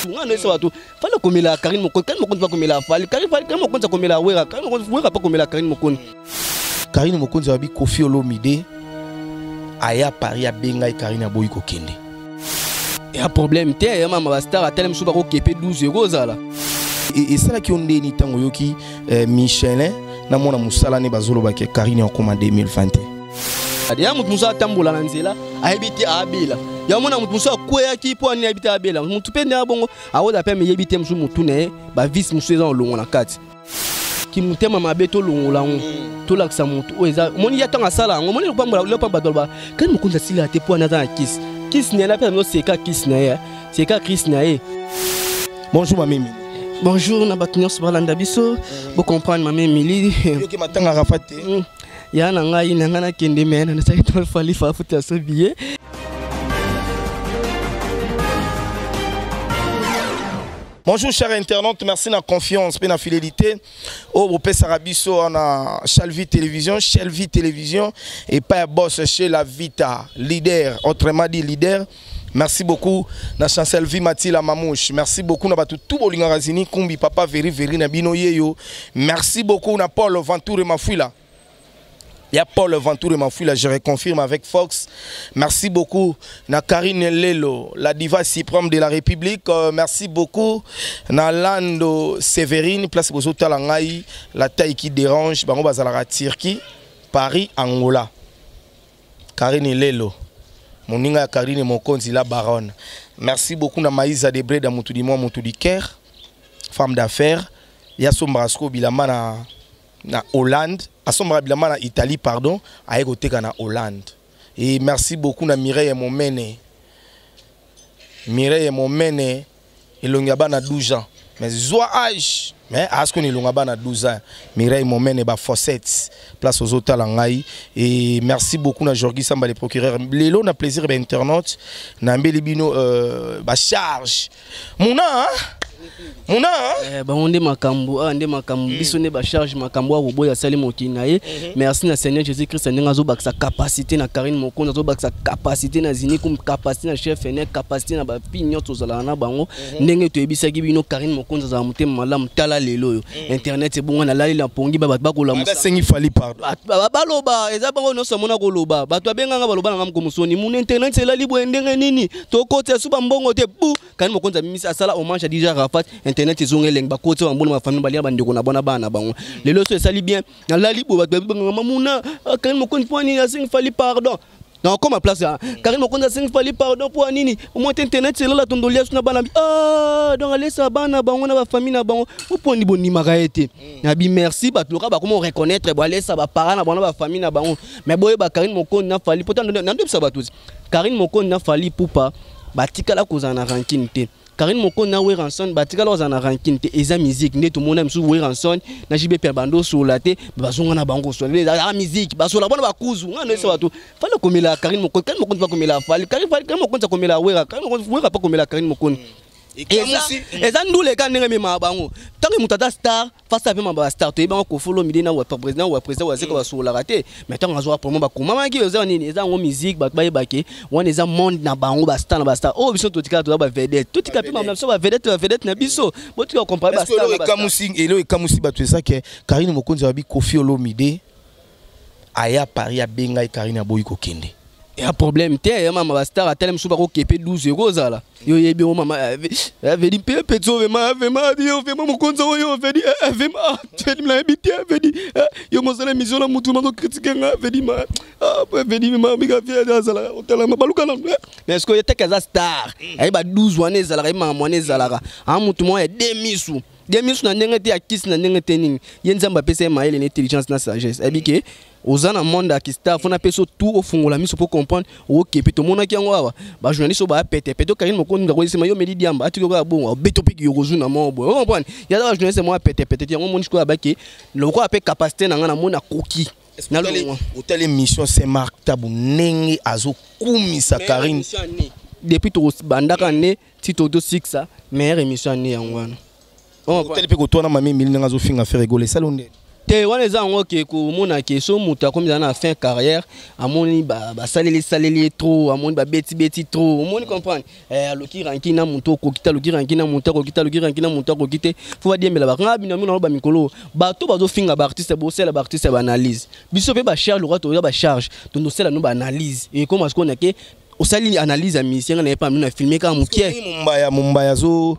Bato nga nayesa bato, Fally akomela Karine Mokonzi, Karine Mokonzi akomela Fally, Karine Fally, Karine Mokonzi akomela Wera, Karine Mokonzi, Wera mpe akomela Karine Mokonzi. Karine Mokonzi ababi Koffi Olomide aya Paris, abengai Karine, aboyi kokende. Ya problème te, ya mama bastar atala mosusu bakokepe 12 ekozala. Esalaki yo ndeni ntango oyoki Michelin na mwana mosala ne bazolobaki Karine akoma 2021? Ya moto mosusu atambola na nzela, ayebi te abela. Ya mona moto mosusu akweyaki mpo ani, ayebi te abela. Motu mpe nde bongo akoza mpe ameyebi te. Mosusu motu na ye bavise mosusu eza kolongo na kati kimotema mabe. Tolongola yango, tolakisa motu oyo eza. Omoni ya ntango asala yango, omoni lopambola lopamba. Bato baloba Kani Mokonzi asila te mpo wana aza na kisi, kisi na ye na mpe yango seka kisi na ye, seka kisi na ye. Bonjour mamimi. Bonjour na bato nyonso balanda biso. Bocomprendre mama Emili. Yoki matanga Arafat te? Ya na ngai na ngai nakende me nasaki to Fally fa afuta so billet. Bonjour chers internautes, merci na confiance et na fidélité. Oh bopesaka biso na Chalvi Télévision, Chalvi Télévision et pas boss chez la Vita, leader, autrement dit leader. Merci beaucoup na Chancel Vi Matila Mamouche. Merci beaucoup na batu tout bolinga Razini Kumbi papa Veri Veri na bino yeyo. Merci beaucoup na Paul Ventour et Mafuila. Il y a Paul Ventour et Mafuila, je reconfirme avec Fox. Merci beaucoup na Karine Lelo, la diva suprême de la République. Merci beaucoup na Lando Séverine, place Bozo Talangai, la taille qui dérange, bango bazalaka Turquie, Paris, Angola. Karine Lelo, moninga ya Karine Mokonzi la baronne. Merci beaucoup na Maïsa Debreda Mutu di moi Mutu di Caire, femme d'affaires. Ya sombaka sikoyo bilamba na Hollande, asombaka bilamba na Italie, pardon, aye koteka na Hollande. Et merci beaucoup na Mireille Momene. Mireille Momene elongi ya bana 12 ans. Mais zwa âge, mais asko ni elongi ya bana 12 ans. Mireille Momene ba Fossettes, place aux hôtels ngai. Et merci beaucoup na Jorgi Samba le procureur. Lelo na plaisir ba internaute na mbeli bino ba charge. Muna hein? Muna hein? Eh, bango nde makambo, ah, nde makambo biso nde bacharge makambo ya koboya asali mokili na ye. Merci na Seigneur Jésus Christ ndenge azobakisa capacité na Karine Mokonzi, azobakisa capacité na Zini Kum, capacité na chef ene, capacité na bapi nyonso ozalaka na bango. Ndenge toyebisaki bino, Karine Mokonzi azala motema malamu. Tala lelo oyo internet ebonga, nalali na pongi ba bato bakolamusa. Basengi Fally pardon. Baloba eza bango nyonso amona koloba. Bato abenganga, baloba nanga moko mosoni muna internet elali boye, ndenge nini tokotisa su bambongo te bu. Karine Mokonzi abimisi, asala hommage ya DJ Arafat, internet ezonga elengi, bakoti bambongo, bafamille balia, bandeko na bona, bana na bango. Lelo so esali bien, nalali boye, bato babenganga mamuna Karine Mokonzi mpo nini asengi Fally pardon. Nakoma place ya Karine Mokonzi, asengi Fally pardon mpo nini? Omoi te internet elala, tondolia so na bana ah, donc alesa bana bango na bafamille na bango moponi bondimaka ye te. Nabi merci, bato loka bakoma reconnaître bo alesa baparent na bango na bafamille na bango. Mais boyeba, Karine Mokonzi na Fally, po nandebisa bato, Karine Mokonzi na Fally Ipupa batikala kozala na rancune te. Karine Mokonzi na Werrason batikala kozala na rancune te. Eza musique nde tomona misusu Werrason na JB mpe bando osola te, bazonga na bango kosola. Ezalaka musique, basola bona bakuzu. Nga nayesa bato, Fally akomela Karine Mokonzi, Karine Mokonzi bakomela Fally, Karine Fally, Karine Mokonzi akomela Wera, Karine Mokonzi, Wera mpe akomela Karine Mokonzi. Eza ndule ka ndenge ememaka bango. Ntango moto aza star face ape mamba bastar, toyebanga Koffi Olomide na président wa président wazeka basololaka te. Mais ntango azwaka promo, bakomamaki eza nini? Eza yango musique. Bato bayebake wana eza monde na bango, bastar na bastar. Oyo biso totikala, toza bavedette, totika mpe mambo na biso, bavedette, bavedette na biso, botika comparer bastar na bastar. Elo ekamusi bato eza ke Karine Mokonzi ababi Koffi Olomide aya Paris, abengai Karine, aboyi kokende. Ya problème te, ya mama bastar atala mosusu bakokepe 12 ekozala. Yo oyebi yango mama avedi mpe petit oyo vraiment, vraiment yo, vraiment mokonzi oyo avedi, vraiment vedi nayebi te. Avedi yo mosala émission na mutu mazocritiquer nga, avedi ma avedi ma bika azalaka otalama baluka na. Mais est ce que ye teke aza star, ayeba 12 wana ezalaka ye makambo wana ezalaka a mutu moko ya de misu, de misu na ndenge te ya kisi na ndenge te nini. Ye Nzambe apesa ye mayele na intelligence na sagesse, ayebi ke oza na monde ya kistar, fo napesa tout, ofungola miso mpo comprendre. Okepe tomonaki yango awa, bajournaliste oyo baya pete pete. Karine Mokonzi akoyesema yo meli diamba, atiki kaka bongo, obeto mpe yokozuna moko boye. Ocomprendre, yaza bajournaliste moko ya pete pete te. Yango omoni sikoyo abaki lokola mpe capacité na ngai namoni akoki nalongwa. Otali émission Saint Marc Tabu, ndenge azokumisa Karine? Depuis tobandaka nde ti totosikisa, meilleure émission ane yango wana. Otali mpe kotwana mami Emili ndenge azofinga Ferre Gola, esali ndenge? Te, wana eza yango ke komona ke so moto akomi na fin carrière, amoni basaleli saleli ye trop, amoni babetibeti trop, omoni comprendre, aluki ranki na moto okoki te, aluki ranki na moto akoki te, aluki ranki na moto akoki te. Fo badiembela bakanga bino mino bamikolo. Bato bazofinga baartiste, bosala baartiste baanalyse. Biso mpe bacharge lokwa, toza bacharge, tondosala no baanalyse. Ekoma sikoyo nake osali analyse ya musicien, nga na ye pa mino na filme kaka mokie. Mombaya azo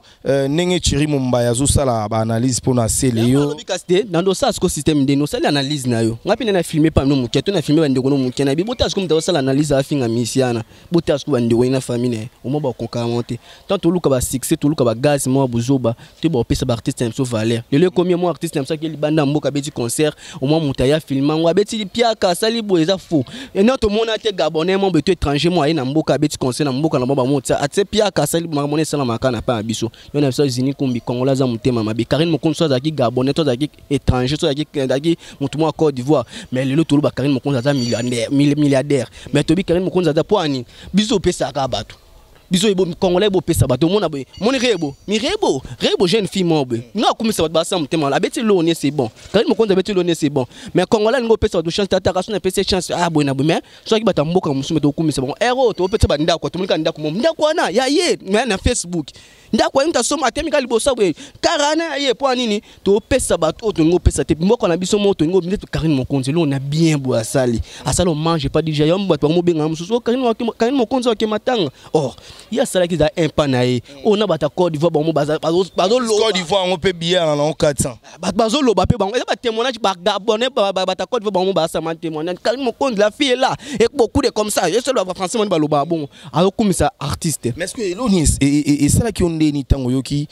ndenge Thierry Mombaya azosala baanalyse mpona sele yo. Alobi kasi te, nando osala siko système ndeni osali analyse na yo. Nga mpe nde na filme pa mino mokie to na filme bandeko no mokie na yebi. Botala siko moto azosala analyse, afinga musicien wana. Botala siko bandeko ye na famille na ye, omoi bakokaka te. Tant toluka basuccès, toluka bagaz mwa buzoba te, baopesa baartiste na biso valeur. Lelo ekomi mwa artiste na biso ake libanda ya mboka, abeti concert, omwa moto aya filme yango, abeti piaka, asali boye, eza faux. Ena tomona te Gabonais mwa boye to étranger mwa aye na mboka, abeti concert na mboka na bango, bamotia atie piaka, asali makambo wana esalamaka na pa na biso. Yo na biso Zini Kumbi, Congolais aza motema mabe. Karine Mokonzi, so azalaki Gabonais to azalaki étranger, so azalaki motu mwa Côte d'Ivoire, mais lelo toloba Karine Mokonzi aza milliardaire, milliardaire. Mais toyebi Karine Mokonzi aza po ani biso opesaka bato, biso ebo Congolais bopesa bato. Omona boye, moni Rebo, mirebo Rebo, jeune fille moko boye nga akumisa bato, basala motema, abeti loni, c'est bon. Karine Mokonzi abeti loni, c'est bon. Mais Congolais alingi opesa bato chance, tataka so napesi chance, ah boye na boye. Mais soki bato ya mboka mosusu me tokumisa bango ero, topesa bandako, tomonika ndako mo, ndako wana ya ye. Mais na Facebook, ndako aye moto asoma, atemi kaka liboso boye, kara wana ya ye. Mpo nini topesa bato oyo tolingi opesa te? Mboka na biso moko tolingi nde. Karine Mokonzi eloko na bien boye, asali hommage pas déjà yo. Bato bango mobengaka mosusu o Karine Mokonzi akema matanga. Or ye asalaki, eza un pas na ye oyo na bato ya Côte d'Ivoire, bango bazoloba. Côte d'Ivoire yango mpe billet na nango 400. Bato bazoloba mpe bango, eza batémoignage. Bagabonais, bato ya Côte d'Ivoire, bango basama témoignage. Karine Mokonzi, la fille est là et beaucoup de comme ça, ye solo bafrançais moni balobaka bongo, azokumisa artiste. Mais est ce que eloni esalaki yo ndeni ntango oyoki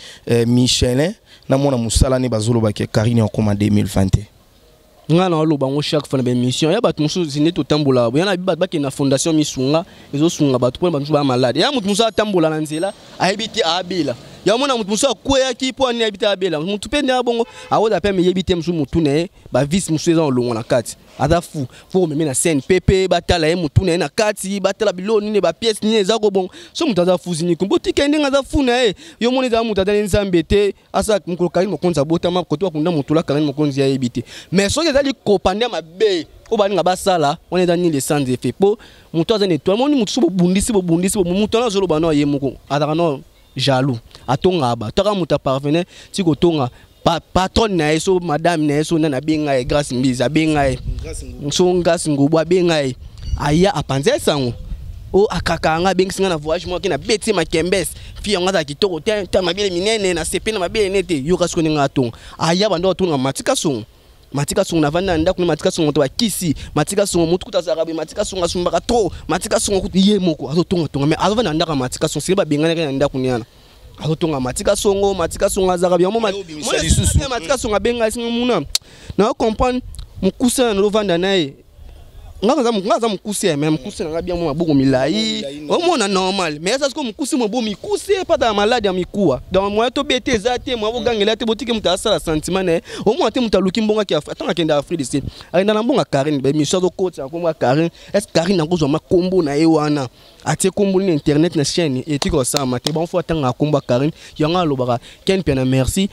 Michelin na mwana mosala nde bazolobaki Karine akoma 2021? Nga na oloba yango chaque fois na baémission ya bato mosusu nde totambola boya na bato bakende na fondation Misunga, ezosunga bato mpona bato mosusu baya malade. Ya moto mosusu atambola na nzela, ayebi te abela. Ya mona moto mosusu akweyaki, mpo ani ayebi te abela. Motu mpe nde abongo akoza mpe ameyebi te. Mosusu motu na ye bavise mosusu eza kolongwa na kati, aza fu fo komeme na scène pepe, batala ye motu na ye na kati, batala biloko nini, bapièce nini eza kobongo. So moto aza fu, zini botika ndenge aza fu na ye. Yo moni ezala moto aza ne Nzambe te. Asala mokolo Karine Mokonzi abotama, koto bakunda motu la Karine Mokonzi ayebi te. Mais soki eza likopa nde mabe oyo balinga basala wana, eza nini, sans effet. Mpo moto aza na étoile, moni motu so bobundisi, bobundisi moto wana azoloba no, ye moko azalaka no jaloux, atongaka bato. Aka moto aparvenir ti kotonga patronne na ye, so madame na ye, so nani abenga ye, Grâce Mbizi abenga ye, so Grâce Ngubu abenga ye, aya apanza esango o akaka yanga, abengisi nga na voyage moko, ake na beti makembes. Fi yango azala kitoko te, te mabele minene na sepe na mabele ne te. Yoka sikoyo ndenge atonga, aya bando atonga Matika Songo. Matika Songo navandi na ndako na Matika Songo, to bakisi Matika Songo, motu kutu azalaka boye. Matika Songo asumbaka trop. Matika Songo kutu ye moko azotongatonga, mais azovanda na ndako ya Matika Songo. Sike babenganaki na ndako ni wana, azotonga Matika Songo. Matika Songo azalaka yango. Matika Songo abenga esinga muna na comprendre mokusa na ovanda na ye. Nga aza mokuse, mais mokuse nanga bien, mwa maboko milai, omona normal. Mais eza sikoyo mokuse mo bo mikuse epata ya malade ya mikuwa. Donc moyen tobete eza te, moyen bogangela te. Botiki moto asala sentiment na ye. Omona te moto aluki mbongo, atango akende Afrique du Sud, akenda na mbongo ya Karine. Baémission azokotisa na kombo ya Karine. Est ce Karine akozwa makombo na ye wana? Atie kombo nini internet na chaîne etiki kosalama te. Bango fo atangaka kombo ya Karine. Yango alobaka Ken Pia na merci,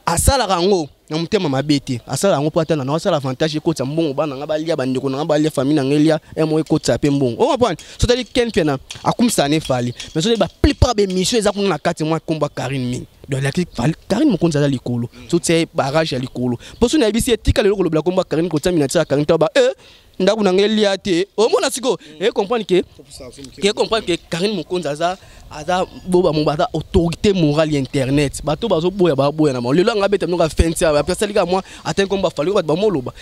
asalaka yango na motema mabe te. Asala yango mpo atala na asala avantage, ekotisa mbongo, bana nga balia, bandeko na nga balia, famille na nga elia, emo ekotisa mpe mbongo. Ocomprendre? So tali Ken Pia na akumisaka ne Fally, mais so tali baplupart baémission eza kuna na kati mwa kombo ya Karine mingi. Donc elaki Karine Mokonzi aza likolo, so tia ye barrage ya likolo. Mpo so nayebisi etika lelo kolobela kombo ya Karine, kotia miniature ya Karine to ba ndako na ngai elia te. Omona sikoyo e comprendre ke Karine Mokonzi aza boba mo aza autorité morale ya internet. Bato bazoboya, baboya na bango. Lelo anga abeta mnoka fenti, asalika mwa ata nkombo afali, bato bamoloba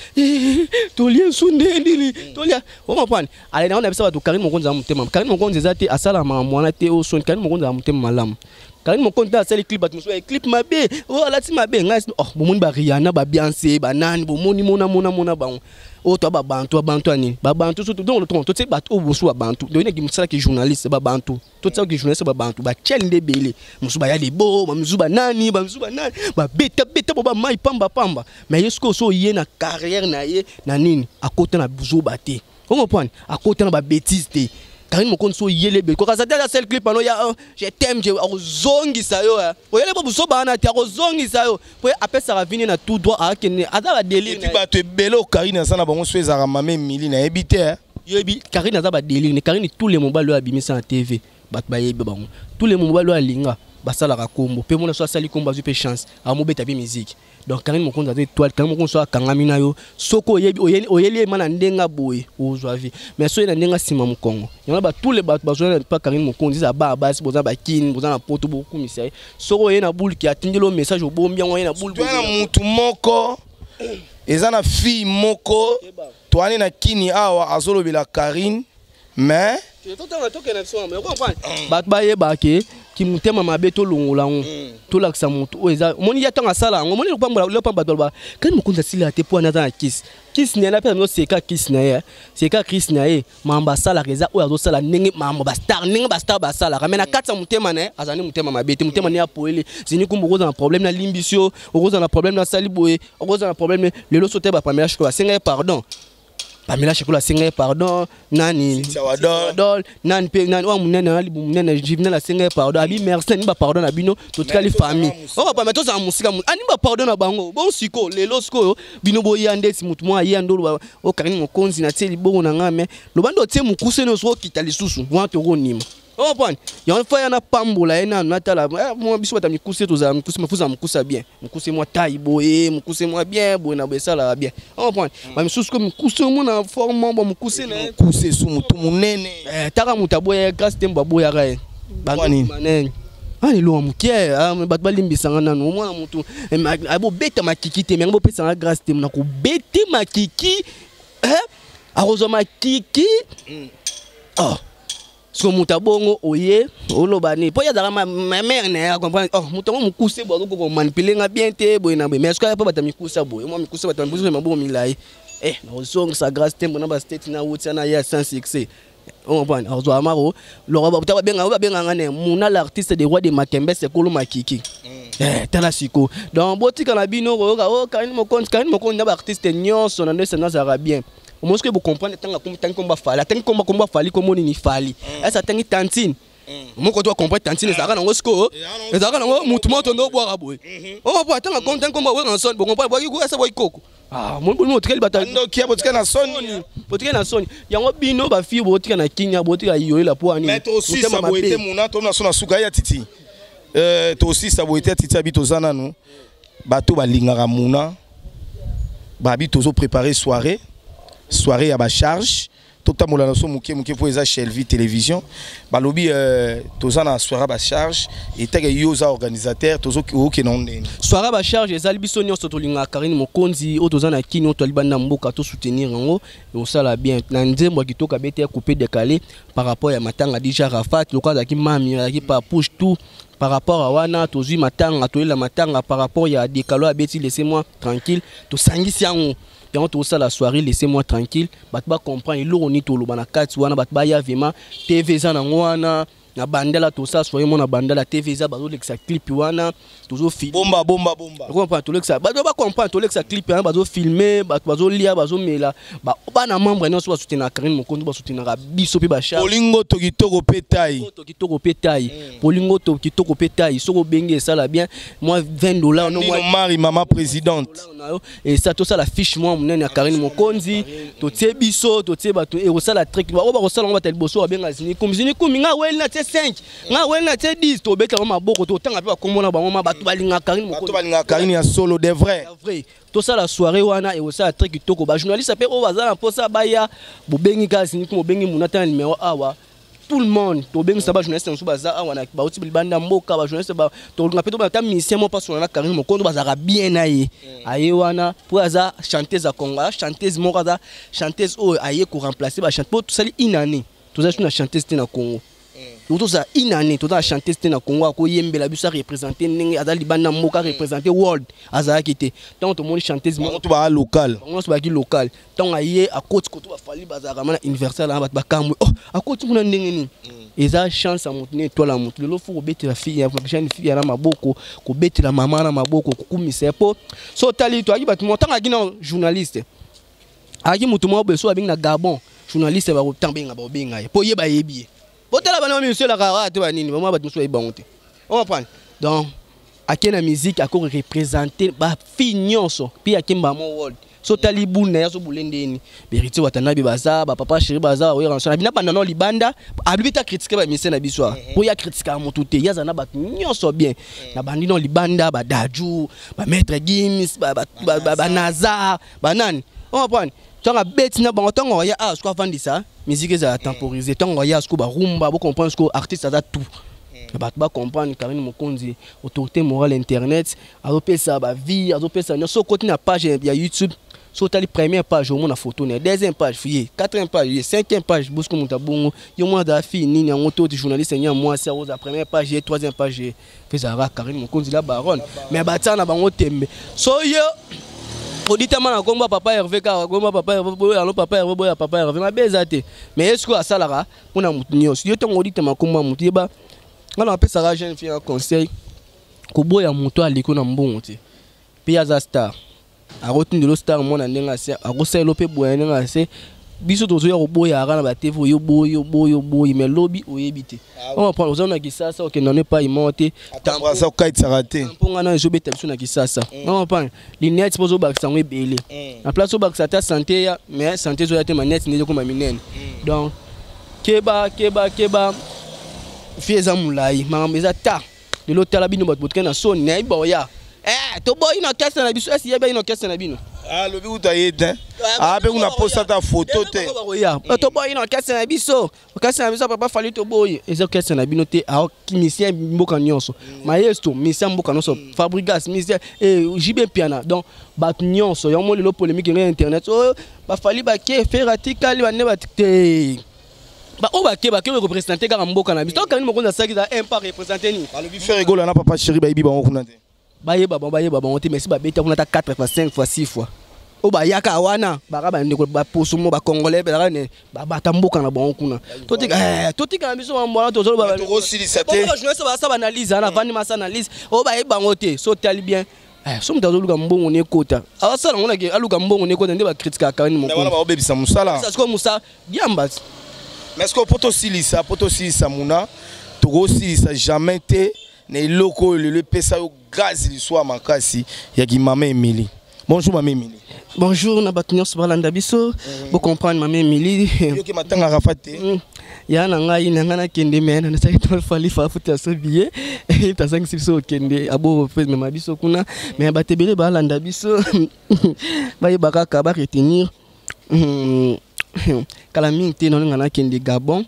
tolie nsu nde nini tolia. Ocomprendre? Ale nango na biso bato, Karine Mokonzi aza motema. Karine Mokonzi eza te asala makambo wana te. Oyo soni, Karine Mokonzi aza motema malamu. Karine Mokonzi te asali clip, bato mosusu clip mabe, oyo alati mabe. Ngai oh, bomoni baRihanna, baBeyoncé, banani, bomoni mona mona mona bango oyo toa babantu, babantu ya nini? Babantu so donc totie bato oyo mosusu babantu donc mosalaki journaliste, babantu totiaki journaliste, babantu batiali nde ebele. Mosusu baya lebo, bamisusu banani, bamisusu banani, babetabeta bo bamai pamba pamba. Mais ye sikoyo so oye na carrière na ye na nini, akota na buzoba te. Ocomprendre? Akota na babêtise te. Karine Mokonzi so oyeli ebe koka zate aza sel clip ano ya oh, je t'aime je akozongisa yo eh. Oyeli bo busoba wana te akozongisa yo po apesaka vini na tout droit akende aza ba délire. Et bato ebele o Karine aza na bango so ezalaka mama Emily nayebi te eh. Yoyebi Karine aza ba délire ne Karine tous les mobali oyo abimisa na TV bato bayebi bango tous les mobali oyo alinga basalaka kombo mpe mona so asali kombo azwi mpe chance amobeta mpe musique. Donc Karine Mokonzi aza étoile. Karine Mokonzi so akangami na yo soki oyebi oyeli ye ma na ndenge boye ozwa vie, mais soki na ndenge nsima mokongo yango ba tous les bato bazwa na pa Karine Mokonzi eza ba basi boza bakini boza na poto bokumisa ye soki oye na bulki atindeli yo message obombi yango oye na bulki na mutu moko eza na fille moko toani na kini awa azolobela Karine mais bato bayeba ke kimotema mabe tolongola yango tolakisa motu oyo eza omoni ye ntango asala yango omoni lopamba bato baloba Karine Mokonzi asilaka te mpo wana aza na kisi kisi na ye napesa bino seka kisi na ye seka kisi na ye mambo asalaka eza oyo azosala ndenge mambo bastar ndenge bastar basalaka mais na kati ya motema na ye azali motema mabe te motema na ye apoeli zini kumbu okozala na problème nalimbisi yo okozala na problème nasali boye okozala na problème lelo so te bapamela shikoyo asenga ye pardon. Pamela Shekolo asenga ye pardon nani Wadol nani pe nani oyo munene na libu munene Juvenal asenga ye pardon abi merci nani ba pardon na bino totikali famille oyo pamela tozala mosika ani ba pardon na bango bon siko lelo sikoyo bino boya ndeti motu moko aye nde oloba o Karine Mokonzi natie libongo na ngai mais loba nde otie mokuse nyonso okita lisusu wana tokonima oprendre yango fa ya napambola ye nanu natala mwa biso bato ya mikuse tozala mikuse mafuza mokuse bien mokuse mwa tai boye mokuse mwa bien boye na boye esalaka bien oprendre bamisusu ko mikuse omona forme mwa mokuse na ye mokuse su motu monene taka moto aboya Grâce Tembo aboyaka ye banene elonga moke bato balimbisanga nanu omwana motu abobeta makiki te me yango bopesanga Grâce Tembo na kobete makiki akozwa makiki oh soki moto abongo oye oloba nini mpo ye azalaka ma mare na ye acomprendre oh moto yango mokuse boye azokoka komanipule nga bien te boye na boye mais soki aya mpo bato ya mikusa boye mwa mikuse bato ya mikuse maboko milai nakozongisa Grâce Tembo na bastate na wutia na ye ya sans succès comprendre azwa maro loko bato babenga babenga nga ne muna l'artiste de roi de Makembe sekolo makiki tala siko donc botika na bino koyoka oh Karine Mokonzi Karine Mokonzi na baartiste nyonso na ndese nazalaka bien omoni soki bocomprendre ntango akomi tangi komba Fally atangi komba komba Fally kombo nini Fally ese atangi tantine moko to comprendre tantine ezalaka nango sikoyo ezalaka nango mutu moko tondo obwaka boye opo po atanga tangi komba weka na soni bocomprendre bwaki ese bwaki koko moni boni botikali bato ndoki ya botikali na soni botikali na soni yango bino bafille botika na kinya botika yoyela po ani mais tosisa boye te muna tomona so na suka ya titi tosisa boye te titi abi toza nanu bato balingaka muna babi tozo préparer soirée soirée ya bacharge totambola na so moke moke mpo eza Shelvi Télévision balobi toza na soirée bacharge etake yo oza organisateur tozokende ngo ndenge soirée bacharge ezali biso nyonso tolingaka Karine Mokonzi oyo toza na kini oyo toali banda mboka tosoutenir yango osala bien na nzembo ya kitoko abeti ya coupé décalé par rapport ya matanga déjà Rafat lokola azalaki mami azalaki pa push tout par rapport à wana tozwi matanga toyela matanga par rapport ya décalo abeti laissez-moi tranquille tosangisi yango yango tozosala soirée laissez-moi tranquille bato bacomprendre eloko nini toloba na kati wana bato baya vraiment TV eza nango wana na bandala tosala soirée mo na bandala TV eza bazolekisa clip wana tozofilme bomba bomba bomba comprendre tolekisa bato bacomprendre tolekisa clip wana bazofilme bato bazolia bazomela bana membre nyonso basoutenaka Karine Mokonzi basoutenaka biso mpe bachar bolingo to kitoko mpe tai to kitoko mpe tai bolingo to kitoko mpe tai soki obengi esala bien moi 20 $ no moi Mari mama présidente esa tosala fiche mwa monene ya Karine Mokonzi totie biso totie bato ekosala trek oyo bakosala ngo bato ya liboso babenga zini kumi zini kumi nga weli na tie 5 nga weli na tie 10 tobetaka maboko totanga mpe bakombo na bango ma bato balingaka Karine Mokonzi bato balingaka Karine ya solo de vrai vrai tosala soirée wana ekosala très kitoko bajournaliste mpe oyo baza na mposa baya bobengi kaka zini kumi bobengi muna tana numéro awa tout le monde tobengisa bajournaliste mosusu baza awa na bauti libanda mboka bajournaliste tolinga mpe tobana ata musicien moko mpasona na Karine Mokonzi bazalaka bien na ye aye wana mpo aza chanteuse ya Congo aza chanteuse moko aza chanteuse oyo aye koremplace bachante mpo tosali une année toza su na chanteuse te na Congo donc tozala une année toza na chanteuse te na Congo akoyembela biso areprésente ndenge aza libanda mboka areprésente world azalaki te ntango tomoni chanteuse moko to baa local bango nyonso bazalaki local ntango aye akoti koto bafali bazalaka ma na universal wana bato bakamwe oh akoti kuna ndenge nini eza chance ya motu ne étoile ya motu lelo fo kobetela fille ya jeune fille na maboko kobetela mama na maboko kokumisa ye po so otali toyaki bato moko ntango ayaki na journaliste ayaki motu moko boye so babengi na Gabon Journaliste bakotambenga, bakobenga ye mpo ye bayebi ye. Botala bana bamiselaka aya te, banini bamwa bato mosusu bayebi bango te. Ocomprendre? Donc ake na musique, ako représente bafille nyonso, mpe akemba mo world. So otali bule na ye, azobule ndeni Héritier Watanabe, baza bapapa chéri, baza baoyeranso na bina banda nao libanda. Alobi ta critique bamise na biso awa mpo ye akritikaka motu te, ye aza na bato nyonso bien. Na bandi nao libanda, badaju, bamaître Gims, banazar, banani, ocomprendre? Ntango abeti na bango, ntango aya awa siko avandisa musique ezala temporisé. Ntango aya siko barumba, bocomprendre siko artiste aza tout. Bato bacomprendre Karine Mokonzi, autorité morale internet, azopesa bavie, azopesa nyonso. Okoti na page ya YouTube, so otali première page, omona photo na ye, deuxième page ye, quatrième page ye, cinquième page. Bosiko moto abongo yo mwana azala fille nini yango to journaliste nya mwasi akozala première page ye, troisième page ye, mpe ezalaka Karine Mokonzi la baronne. Mais batia na bango tembe. So yo oditama na kombo ya papa Hervé, kaka kombo ya papa Hervé boya, alo papa Hervé boya, papa Hervé mabe eza te. Mais ye sikoyo asalaka mpona motu nyonso. Yo ntongo oditama kombo ya motu, yeba nga na apesaka jeune fille na conseil: koboya moto aleki na mbongo te. Mpe aza star, akotindela star mwana ndenge ase, akosalela mpe boya ndenge ase. Biso tozoya koboyaka na batv, oyo boyi, oboyi, oboyi, mais lobi oyebi te. Oprendre oza na Kisasa, okenda no epai moko te. Aza kokatisaka te. Mpo nga na ezobeta biso na Kisasa, oprendre lunette mpo ozobakisa yango ebele na place obakisa ata santé ya, mais santé ezoya te, manette nde ekoma minene. Donc keba, keba, keba, fi eza molai, makambo eza ta lelo. Tala bino bato botikali na soni, nayebi baoya toboyi na orchestre na biso. Esi yebi na orchestre na bino? Alobi kuta ye te, ape kuna posa ata foto te. Bakoya, toboyi na orchestre na biso, orchestre na biso papa Fally, toboyi. Eza orchestre na bino te, musicien mboka nyonso, maestro musicien mboka nyonso, Fabregas musicien, JB Mpiana. Donc bato nyonso yango lelo polémique ngai internet oyo baFally bake, Ferre atikali, bane bati te. Baoyo bake, bake représente kaka mboka na biso. Tokangi mokonzi asalaki za un pas représente nini? Balobi Ferre Gola na papa chéri bayebi bango kuna te. Bayeba bango, bayeba bango te. Mais si babeta kuna ata 4 fois, 5 fois, 6 fois, oyo bayaka wana baka bandeko baposo mo bacongolais bazalaka ne babata mboka na bango kuna. Totika na biso mambo wana tozoloba. Tokosilisa te. Bajournaliste basa baanalyse wana, avandi masa analyse oyo bayebi bango te. So otali bien, so moto azoluka mbongo ne ekota, asala yango nake aluka mbongo ne ekota nde bakritikaka Karine. Wana Mokonzi baobebisa mosala. Sikoyo mosala diamba. Mais est-ce que po tosilisa muna, tokosilisa jamais te na eloko oyo lelo epesa yo gaz liswa makasi yaki mama Emily? Bonjour mama Emily. Bonjour na bato nyonso balanda biso. Bocomprendre mama Emily. Yoki matanga Arafat te? Ya na ngai na ngai nakende, me nasaki to Fally afuti so billet, tasangisi biso okende abo mema biso kuna. Me bato ebele balanda biso, bayeba kaka baretenir kala mingi te naolinga nakende Gabon,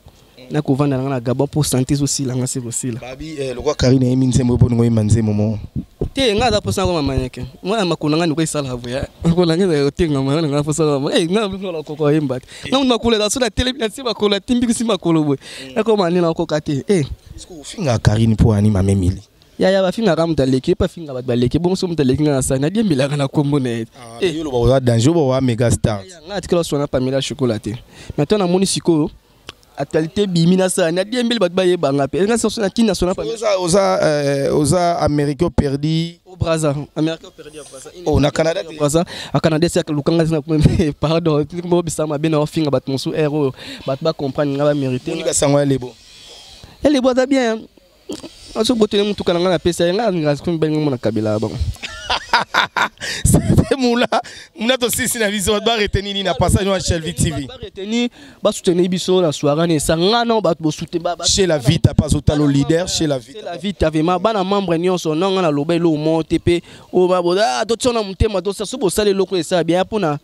nakovanda nanga na Gabon mpo santé ezosilanga se kosila. Babi lokwa Karine ayembi nzembo mpo ningo oyemba nzembo mo. Te, nga aza mposa ngo mamanyeke mwana makolo nanga ndeko esala boya, makolo nanga ezala kotengama nanga mposa nga koko ayemba te. Nga mutu makolo eza so na telemi na se, makolo atimbikisi makolo boye, nakoma nde nakoka te. Ofinga Karine mpo ani mama Emily? Yaya, bafingaka moto aleki epe afinga bato baleki bongo. So moto aleki nga na sani, adiembelaka na kombo na ye. Yo loba oza danger, oba oza méga star. Nga atikala oswana Pamela Chokola te. Mais to namoni sikoyo actualité bimi na sani, adiembeli bato bayebanga mpe nga so na kini naswana. Oza américain perdu. Au Braza, américain perdu à Braza. Oh, na Canada te? Braza, a Canada c'est lukanga na, pardon, mo bisa mabe na ofinga bato mosusu air oyo bato ba comprendre nga ba mérité. Monika sango ya lebo. Elebo aza bien, azobotele mutuka na nga napesa ye, nga alingaka sikoyo mibali nga mona kabela bango. C'était Moula Moula. Tosisi na biso, bato baretenir nini na passage wa Shelvi TV? Baretenir, basoutenir biso na soirée na esa nga na bato bosoutenir. Chez la Vita, pas otalo leader chez la Vita. La Vita vraiment, bana membre nyonso na nga naloba eloko moko te mpe oyo totia na motema, tosa so bosala eloko esala bien mpona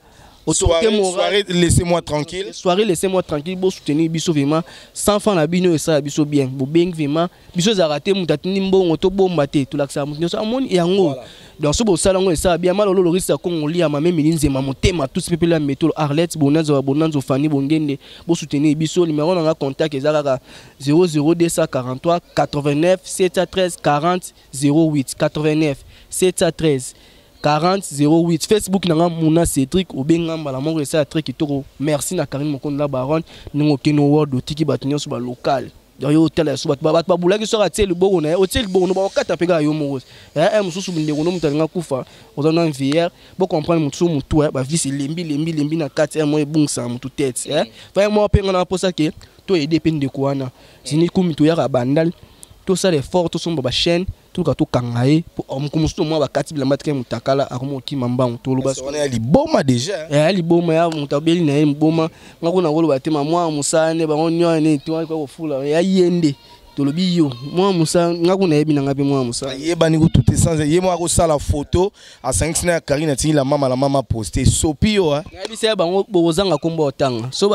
autorité morale. Soirée laissez-moi tranquille. Soirée laissez-moi tranquille, bosoutenir biso vraiment sans franc na bino, esala biso bien. Bobengi vraiment biso, ezalaka te moto atindi mbongo tobomba te, tolakisaka moto nyonso amoni yango. Donc so bosala yango esala bien. Malolo lorisi ya Kongo lia mame mili nzema motema tusi pepele ya metolo Arlette Bonanzo ya Bonanzo Fani Bongende. Bosoutenir biso, numéro nanga contact eza kaka 00243 89 713 40 08, 89 713 40 08. Facebook nanga Muna Cédric, obenga mbala moko, esala très kitoko. Merci na Karine Mokonzi la baronne, ndenge okende world, otiki bato nyonso balocal. Donc yo otala ya so bato bato babulaki soki atie liboko na ye, otie liboko no, bakokata mpe kaka yo moko. Mosusu ndeko no moto alinga kufa, oza na vieillard, bocomprendre motu so motu bavisi elembi lembi lembi na kati mo ebungisaka motu tete. Fa moko mpe nga na mposa ke toyede mpe ndeko wana Zini Kumi, toyaka Bandal, tosala effort, tosomba bachaîne, toluka tokanga ye moko mosusu. Mwa bakati bilamba tika motakala, akoma okima mbangu, toloba. Wana ya liboma déjà. Ya liboma, ya moto abeli na ye liboma. Nga kuna koloba te, ma mwa mosala nde bango nyonso nde toka kofula ya ye nde tolobi yo mwa mosala. Nga kuna yebi na nga mpe mwa mosala. Yebani kutu te, sans ye moko akosala photo, asangisi na ya Karine, atiki la mama, la mama poste, sopi yo. Nayebisa ye bango bokozanga nkombo otanga so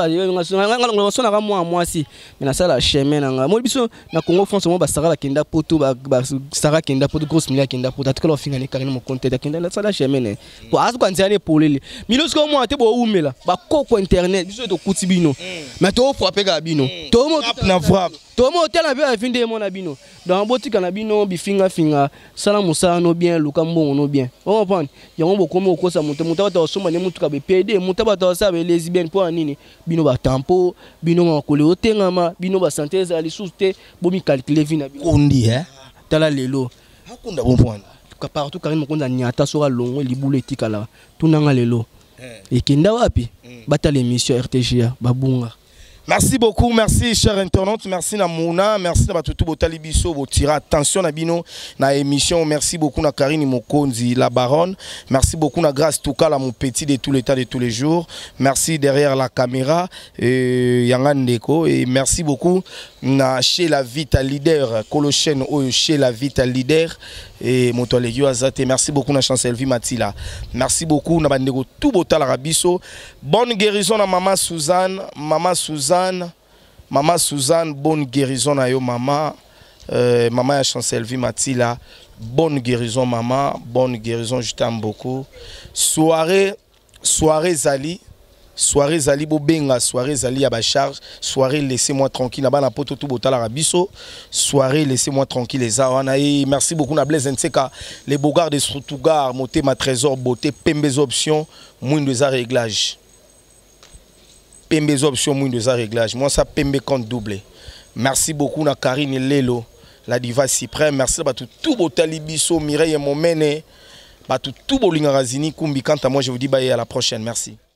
so naka mwa mwasi me nasala chemin na ngai. Moi biso na Congo France mo basara bakenda poto, basara akenda poto, grosse mili akenda poto, atikala ofinga ne Karine mokonte, akenda nasala chemin na ye po azuka nzela ne polele milo. Sikoyo mwana te, boumela bakoko internet, biso tokuti bino mais tofrappe kaka bino. Na frappe. Tomo otala mpe bafi nde emona bino. Donc botika na bino bifingafinga, sala mosala no bien, luka mbongo no bien, ocomprendre yango. Bokomi kokosa moto, moto bato basomba nde motuka bepede, moto bato basala balesbienne mpo ya nini? Bino batampo, bino makolo otengama, bino basante ezala lisusu te, bomicalcule vie na bino. Kondi, eh? Tala lelo. Akunda bon point. Partout Karine Mokonzi anyata, soki alongwe libulu etikala. Tunanga lelo ekenda wapi? Batala émission RTGA, babunga. Merci beaucoup, merci chers internautes, merci na Mouna, merci na batutu botali biso, botira attention na bino na émission, merci beaucoup na Karine Mokonzi, la baronne, merci beaucoup na Grâce Toukala, mon petit de tout l'état de tous les jours, merci derrière la caméra, Yanga Ndeko, et merci beaucoup na chez la Vita leader, Kolo chaîne oyo chez la Vita leader, et moto aleki azate, merci beaucoup na Chancelvi Matila, merci beaucoup na bandeko tout botala biso, bonne guérison na maman Suzanne, maman Suzanne, maman Suzanne, bonne guérison na yo maman, maman ya Chancelvi Matila, bonne guérison maman, bonne guérison, je t'aime beaucoup. Soirée, soirée Zali, soirée Zali, bobenga, soirée Zali ya bacharge, soirée laissez-moi tranquille, na bana poto tout botalaka biso, soirée laissez-moi tranquille eza wana. Et merci beaucoup na Blaise Nseka, les bogards de Stuttgart, motema trésor beauté, pembe option, mwindo eza réglage. Pembe option, mwindo eza réglage. Moi ça pembe compte doublé. Merci beaucoup na Karine Lelo, la diva suprême. Merci na bato tout botali biso, Mireille Momene, bato tout bolingaka Zini Kumbi. Quant à moi, je vous dis bye, à la prochaine. Merci.